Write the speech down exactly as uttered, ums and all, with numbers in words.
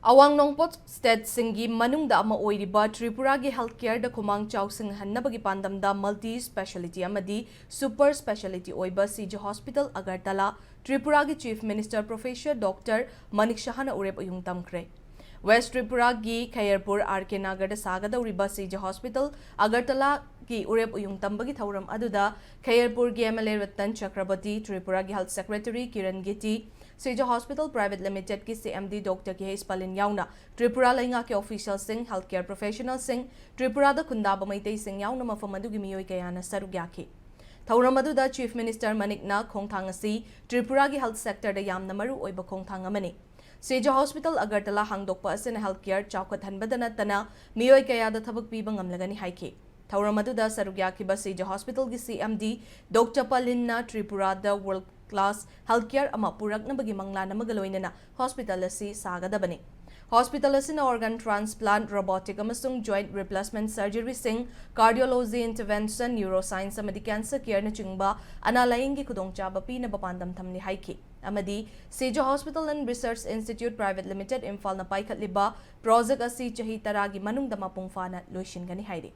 ꯑꯋꯥꯡ ꯅꯣꯡꯄꯣꯛ ꯁ꯭ꯇꯦꯠꯁꯤꯡꯒꯤ ꯃꯅꯨꯡꯗ ꯑꯃ ꯑꯣꯏꯔꯤꯕ ꯇ꯭ꯔꯤꯄꯨꯔꯥꯒꯤ ꯍꯦꯜꯊ ꯀꯦꯌꯔꯗ ꯈꯨꯃꯥꯡ ꯆꯥꯎꯁꯤꯟꯍꯟꯅꯕꯒꯤ ꯄꯥꯟꯗꯝꯗ ꯃꯜꯇꯤ ꯁ꯭ꯄꯦꯁꯥꯂꯤꯇꯤ ꯑꯃꯗꯤ ꯁꯨꯄꯔ ꯁ꯭ꯄꯦꯁꯥꯂꯤꯇꯤ ꯑꯣꯏꯕ ꯁꯤ ꯖꯤ ꯍꯣꯁꯄꯤꯇꯥꯜ ꯑꯒꯔꯇꯂꯥ ꯇ꯭ꯔꯤꯄꯨꯔꯥꯒꯤ chief minister professor doctor Manik ꯁꯍꯥꯅ ꯎꯔꯦꯞ ꯎꯌꯨꯡ ꯇꯝꯈ꯭ꯔꯦ꯫ ꯋꯦꯁ ꯇ꯭ꯔꯤꯄꯨꯔꯥꯒꯤ ꯈꯌꯔꯄꯨꯔ ꯑꯥꯔ ꯀꯦ ꯅꯥꯒꯔꯗ ꯁꯥꯒꯗꯧꯔꯤꯕ ꯁꯤ ꯖꯤ ꯍꯣꯁꯄꯤꯇꯥꯜ ꯑꯒꯔꯇꯂꯥꯒꯤ ꯎꯔꯦꯞ ꯎꯌꯨꯡ ꯇꯝꯕꯒꯤ ꯊꯧꯔꯝ ꯑꯗꯨꯗ ꯈꯌꯔꯄꯨꯔꯒꯤ M L A Ratan Chakraborty, ꯇ꯭ꯔꯤꯄꯨꯔꯥꯒꯤ health secretary Kiran Gitte, C G hospital private ꯂꯤꯃꯤꯇꯦꯗꯀꯤ C M D doctor K H Palin ꯌꯥꯎꯅ ꯇ꯭ꯔꯤꯄꯨꯔꯥ ꯂꯩꯉꯥꯛꯀꯤ ꯑꯣꯐꯤꯁꯤꯌꯦꯜꯁꯤꯡ, ꯍꯦꯜꯊ ꯀꯦꯌꯔ ꯄ꯭ꯔꯣꯐꯦꯁꯅꯦꯜꯁꯤꯡ, ꯇ꯭ꯔꯤꯄꯨꯔꯥꯗ ꯈꯨꯟꯗꯥꯕ ꯃꯩꯇꯩꯁꯤꯡ ꯌꯥꯎꯅ ꯃꯐꯝ ꯑꯗꯨꯒꯤ ꯃꯤꯑꯣꯏ ꯀꯌꯥꯅ ꯁꯔꯨꯛ ꯌꯥꯈꯤ꯫ ꯊꯧꯔꯝ ꯑꯗꯨꯗ ꯆꯤꯐ ꯃꯤꯅꯤꯁꯇꯔ ꯃꯅꯤꯛꯅ ꯈꯣꯡꯊꯥꯡ ꯑꯁꯤ ꯇ꯭ꯔꯤꯄꯨꯔꯥꯒꯤ ꯍꯦꯜꯊ ꯁꯦꯛꯇꯔꯗ ꯌꯥꯝꯅ ꯃꯔꯨ ꯑꯣꯏꯕ ꯈꯣꯡꯊꯥꯡ ꯑꯃꯅꯤ꯫ ꯁꯤ ꯖꯤ ꯍꯣꯁꯄꯤꯇꯥꯜ ꯑꯒꯔꯇꯂꯥ ꯍꯥꯡꯗꯣꯛꯄ ꯑꯁꯤꯅ ꯍꯦꯜꯊ ꯀꯦꯌꯔ ꯆꯥꯎꯈꯠꯍꯟꯕꯗ ꯅꯠꯇꯅ ꯃꯤꯑꯣꯏ ꯀꯌꯥꯗ ꯊꯕꯛ ꯄꯤꯕ ꯉꯝꯂꯒꯅꯤ ꯍꯥꯏꯈꯤ꯫ ꯊꯧꯔꯝ ꯑꯗꯨꯗ ꯁꯔꯨꯛ ꯌꯥꯈꯤꯕ ꯁꯤ ꯖꯤ ꯍꯣꯁꯄꯤꯇꯥꯜꯒꯤ ꯁꯤ ꯑꯦꯝ ꯗꯤ ꯗꯣꯛꯇꯔ ꯄꯥꯂꯤꯟꯅ ꯇ꯭ꯔꯤꯄꯨꯔꯥꯗ ꯋꯥꯔꯜꯗ ꯀ꯭ꯂꯥꯁ ꯍꯦꯜꯊ ꯀꯦꯌꯔ ꯑꯃ ꯄꯨꯔꯛꯅꯕꯒꯤ ꯃꯪꯂꯥꯟ ꯑꯃꯒ ꯂꯣꯏꯅꯅ ꯍꯣꯁꯄꯤꯇꯥꯜ ꯑꯁꯤ ꯁꯥꯒꯗꯕꯅꯤ꯫ ꯍꯣꯁꯄꯤꯇꯥꯜ ꯑꯁꯤꯅ ꯑꯣꯔꯒꯥꯟ ꯇ꯭ꯔꯥꯟꯁꯄ꯭ꯂꯥꯟꯠ, ꯔꯣꯕꯣꯇꯤꯛ ꯑꯃꯁꯨꯡ ꯖꯣꯏꯟꯠ ꯔꯤꯄ꯭ꯂꯦꯁꯃꯦꯟꯠ ꯁꯔꯖꯔꯤꯁꯤꯡ, ꯀꯥꯔꯗꯤꯑꯣꯂꯣꯖꯤ ꯏꯟꯇꯔꯚꯦꯟꯁꯟ, ꯅ꯭ꯌꯨꯔꯣꯁꯥꯏꯟꯁ ꯑꯃꯗꯤ ꯀꯦꯟꯁꯔ ꯀꯦꯌꯔꯅꯆꯤꯡꯕ ꯑꯅꯥ ꯂꯥꯌꯦꯡꯒꯤ ꯈꯨꯗꯣꯡꯆꯥꯕ ꯄꯤꯅꯕ ꯄꯥꯟꯗꯝ ꯊꯝꯂꯤ ꯍꯥꯏꯈꯤ꯫ ꯑꯃꯗꯤ C G hospital and research institute private limited ꯏꯝꯐꯥꯜꯅ ꯄꯥꯏꯈꯠꯂꯤꯕ ꯄ꯭ꯔꯣꯖꯦꯛ ꯑꯁꯤ ꯆꯍꯤ ꯇꯔꯥꯒꯤ ꯃꯅꯨꯡꯗ ꯃꯄꯨꯡ ꯐꯥꯅ ꯂꯣꯏꯁꯤꯟꯒꯅꯤ ꯍꯥꯏꯔꯤ꯫